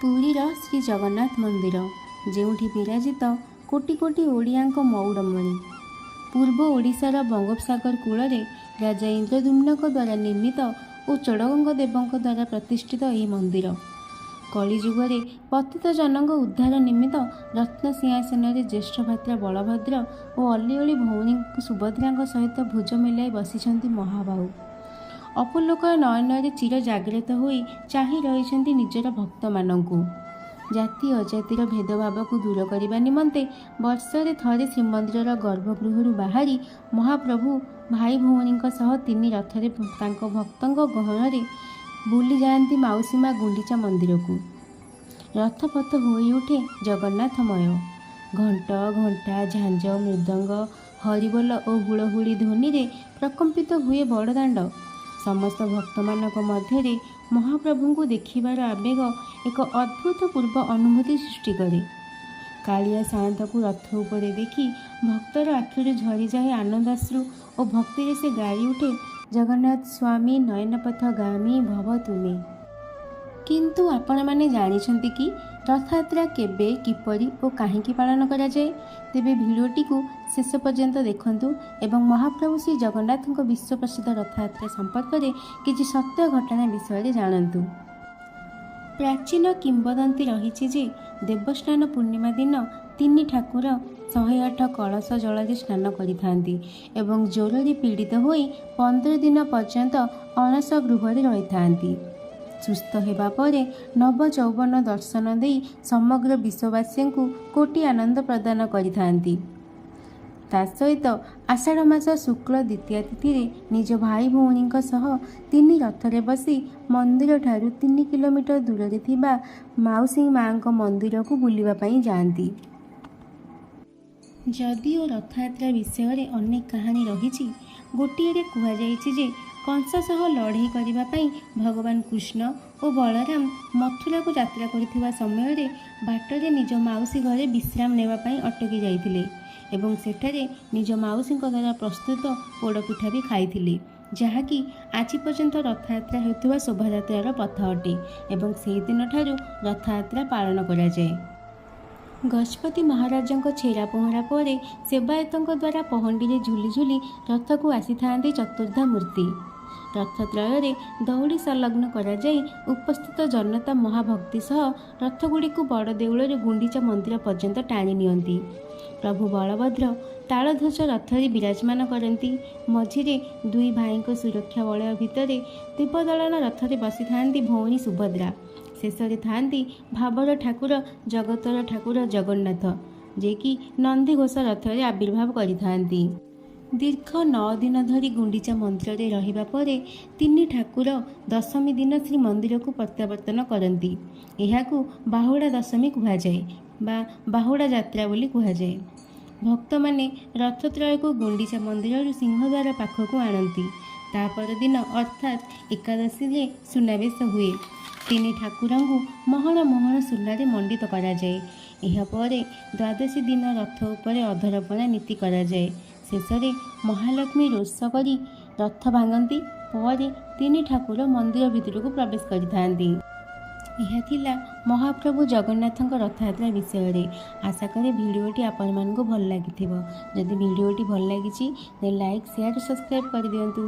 ପୁରୀର ଶ୍ରୀ ଜଗନ୍ନାଥ ମନ୍ଦିର, ଯେଉଁଠି ବିରାଜିତ କୋଟି କୋଟି ଓଡ଼ିଆଙ୍କ ମଉଡ଼ମଣି। ପୂର୍ବ ଓଡ଼ିଶାର ବଙ୍ଗୋପସାଗର କୂଳରେ ରାଜା ଇନ୍ଦ୍ରଦ୍ୟୁମ୍ନଙ୍କ ଦ୍ୱାରା ନିର୍ମିତ ଓ ଚୋଡ଼ଗଙ୍ଗ ଦେବଙ୍କ ଦ୍ୱାରା ପ୍ରତିଷ୍ଠିତ ଏହି ମନ୍ଦିର। କଳିଯୁଗରେ ପତିତ ଜନଙ୍କ ଉଦ୍ଧାର ନିମିତ୍ତ ରତ୍ନ ସିଂହାସନରେ ଜ୍ୟେଷ୍ଠ ଭ୍ରାତା ବଳଭଦ୍ର ଓ ଅଲିଅଳି ଭଉଣୀ ସୁଭଦ୍ରାଙ୍କ ସହିତ ଭୁଜ ମେଲାଇ ବସିଛନ୍ତି ମହାବାହୁ। ଅପଲୋକ ନୟନରେ ଚିର ଜାଗ୍ରତ ହୋଇ ଚାହିଁ ରହିଛନ୍ତି ନିଜର ଭକ୍ତମାନଙ୍କୁ। ଜାତି ଅଜାତିର ଭେଦଭାବକୁ ଦୂର କରିବା ନିମନ୍ତେ ବର୍ଷରେ ଥରେ ଶ୍ରୀମନ୍ଦିରର ଗର୍ଭଗୃହରୁ ବାହାରି ମହାପ୍ରଭୁ ଭାଇ ଭଉଣୀଙ୍କ ସହ ତିନି ରଥରେ ତାଙ୍କ ଭକ୍ତଙ୍କ ଗହଣରେ ବୁଲିଯାଆନ୍ତି ମାଉସୀ ମା ଗୁଣ୍ଡିଚା ମନ୍ଦିରକୁ। ରଥପଥ ହୋଇଉଠେ ଜଗନ୍ନାଥମୟ। ଘଣ୍ଟ, ଘଣ୍ଟା, ଝାଞ୍ଜ, ମୃଦଙ୍ଗ, ହରିବୋଲ ଓ ହୁଳହୁଳି ଧ୍ୱନିରେ ପ୍ରକମ୍ପିତ ହୁଏ ବଡ଼ଦାଣ୍ଡ। ସମସ୍ତ ଭକ୍ତମାନଙ୍କ ମଧ୍ୟରେ ମହାପ୍ରଭୁଙ୍କୁ ଦେଖିବାର ଆବେଗ ଏକ ଅଦ୍ଭୁତପୂର୍ବ ଅନୁଭୂତି ସୃଷ୍ଟି କରେ। କାଳିଆ ସାଆନ୍ତଙ୍କୁ ରଥ ଉପରେ ଦେଖି ଭକ୍ତର ଆଖିରୁ ଝରିଯାଏ ଆନନ୍ଦାଶ୍ରୁ ଓ ଭକ୍ତିରେ ସେ ଗାଇ ଉଠେ, "ଜଗନ୍ନାଥ ସ୍ୱାମୀ ନୟନପଥଗାମୀ ଭବ ତୁମେ"। କିନ୍ତୁ ଆପଣମାନେ ଜାଣିଛନ୍ତି କି ରଥଯାତ୍ରା କେବେ, କିପରି ଓ କାହିଁକି ପାଳନ କରାଯାଏ? ତେବେ ଭିଡ଼ିଓଟିକୁ ଶେଷ ପର୍ଯ୍ୟନ୍ତ ଦେଖନ୍ତୁ ଏବଂ ମହାପ୍ରଭୁ ଶ୍ରୀ ଜଗନ୍ନାଥଙ୍କ ବିଶ୍ୱପ୍ରସିଦ୍ଧ ରଥଯାତ୍ରା ସମ୍ପର୍କରେ କିଛି ସତ୍ୟ ଘଟଣା ବିଷୟରେ ଜାଣନ୍ତୁ। ପ୍ରାଚୀନ କିମ୍ବଦନ୍ତୀ ରହିଛି ଯେ ଦେବସ୍ନାନ ପୂର୍ଣ୍ଣିମା ଦିନ ତିନି ଠାକୁର 108 କଳସ ଜଳରେ ସ୍ନାନ କରିଥାନ୍ତି ଏବଂ ଜ୍ୱରରେ ପୀଡ଼ିତ ହୋଇ 15 ଦିନ ପର୍ଯ୍ୟନ୍ତ ଅଣସର ଗୃହରେ ରହିଥାନ୍ତି। ସୁସ୍ଥ ହେବା ପରେ ନବଯୌବନ ଦର୍ଶନ ଦେଇ ସମଗ୍ର ବିଶ୍ୱବାସୀଙ୍କୁ କୋଟି ଆନନ୍ଦ ପ୍ରଦାନ କରିଥାନ୍ତି। ତା ସହିତ ଆଷାଢ଼ ମାସ ଶୁକ୍ଳ ଦ୍ୱିତୀୟା ତିଥିରେ ନିଜ ଭାଇ ଭଉଣୀଙ୍କ ସହ ତିନି ରଥରେ ବସି ମନ୍ଦିରଠାରୁ 3 କିଲୋମିଟର ଦୂରରେ ଥିବା ମାଉସୀ ମାଙ୍କ ମନ୍ଦିରକୁ ବୁଲିବା ପାଇଁ ଯାଆନ୍ତି। ଯଦିଓ ରଥଯାତ୍ରା ବିଷୟରେ ଅନେକ କାହାଣୀ ରହିଛି, ଗୋଟିଏରେ କୁହାଯାଇଛି ଯେ କଂସ ସହ ଲଢ଼େଇ କରିବା ପାଇଁ ଭଗବାନ କୃଷ୍ଣ ଓ ବଳରାମ ମଥୁରାକୁ ଯାତ୍ରା କରୁଥିବା ସମୟରେ ବାଟରେ ନିଜ ମାଉସୀ ଘରେ ବିଶ୍ରାମ ନେବା ପାଇଁ ଅଟକି ଯାଇଥିଲେ ଏବଂ ସେଠାରେ ନିଜ ମାଉସୀଙ୍କ ଦ୍ୱାରା ପ୍ରସ୍ତୁତ ପୋଡ଼ପିଠା ବି ଖାଇଥିଲେ, ଯାହାକି ଆଜି ପର୍ଯ୍ୟନ୍ତ ରଥଯାତ୍ରା ହେଉଥିବା ଶୋଭାଯାତ୍ରାର ପଥ ଅଟେ ଏବଂ ସେହିଦିନଠାରୁ ରଥଯାତ୍ରା ପାଳନ କରାଯାଏ। ଗଜପତି ମହାରାଜଙ୍କ ଛେରା ପହଁରା ପରେ ସେବାୟତଙ୍କ ଦ୍ୱାରା ପହଣ୍ଡିରେ ଝୁଲି ଝୁଲି ରଥକୁ ଆସିଥାନ୍ତି ଚତୁର୍ଦ୍ଧା ମୂର୍ତ୍ତି। ରଥତ୍ରୟରେ ଦଉଡ଼ି ସଂଲଗ୍ନ କରାଯାଇ ଉପସ୍ଥିତ ଜନତା ମହାଭକ୍ତି ସହ ରଥଗୁଡ଼ିକୁ ବଡ଼ ଦେଉଳରୁ ଗୁଣ୍ଡିଚା ମନ୍ଦିର ପର୍ଯ୍ୟନ୍ତ ଟାଣି ନିଅନ୍ତି। ପ୍ରଭୁ ବଳଭଦ୍ର ତାଳଧ୍ୱଜ ରଥରେ ବିରାଜମାନ କରନ୍ତି। ମଝିରେ ଦୁଇ ଭାଇଙ୍କ ସୁରକ୍ଷା ବଳୟ ଭିତରେ ଦେବଦଳନ ରଥରେ ବସିଥାନ୍ତି ଭଉଣୀ ସୁଭଦ୍ରା। ଶେଷରେ ଥାଆନ୍ତି ଭାବର ଠାକୁର, ଜଗତର ଠାକୁର ଜଗନ୍ନାଥ, ଯିଏକି ନନ୍ଦିଘୋଷ ରଥରେ ଆବିର୍ଭାବ କରିଥାନ୍ତି। ଦୀର୍ଘ 9 ଦିନ ଧରି ଗୁଣ୍ଡିଚା ମନ୍ଦିରରେ ରହିବା ପରେ ତିନି ଠାକୁର ଦଶମୀ ଦିନ ଶ୍ରୀମନ୍ଦିରକୁ ପ୍ରତ୍ୟାବର୍ତ୍ତନ କରନ୍ତି। ଏହାକୁ ବାହୁଡ଼ା ଦଶମୀ କୁହାଯାଏ ବା ବାହୁଡ଼ା ଯାତ୍ରା ବୋଲି କୁହାଯାଏ। ଭକ୍ତମାନେ ରଥତ୍ରୟକୁ ଗୁଣ୍ଡିଚା ମନ୍ଦିରରୁ ସିଂହଦ୍ୱାର ପାଖକୁ ଆଣନ୍ତି। ତା ପରଦିନ ଅର୍ଥାତ୍ ଏକାଦଶୀରେ ସୁନାବେଶ ହୁଏ। ତିନି ଠାକୁରଙ୍କୁ ମହଣ ମହଣ ସୁନାରେ ମଣ୍ଡିତ କରାଯାଏ। ଏହାପରେ ଦ୍ୱାଦଶୀ ଦିନ ରଥ ଉପରେ ଅଧରପଣା ନୀତି କରାଯାଏ। ଶେଷରେ ମହାଲକ୍ଷ୍ମୀ ରୋଷ କରି ରଥ ଭାଙ୍ଗନ୍ତି। ପରେ ତିନି ଠାକୁର ମନ୍ଦିର ଭିତରକୁ ପ୍ରବେଶ କରିଥାନ୍ତି। ଏହା ଥିଲା ମହାପ୍ରଭୁ ଜଗନ୍ନାଥଙ୍କ ରଥଯାତ୍ରା ବିଷୟରେ। ଆଶା କରେ ଭିଡ଼ିଓଟି ଆପଣମାନଙ୍କୁ ଭଲ ଲାଗିଥିବ। ଯଦି ଭିଡ଼ିଓଟି ଭଲ ଲାଗିଛି, ଦେନ୍ ଲାଇକ୍, ସେୟାର, ସବସ୍କ୍ରାଇବ୍ କରିଦିଅନ୍ତୁ।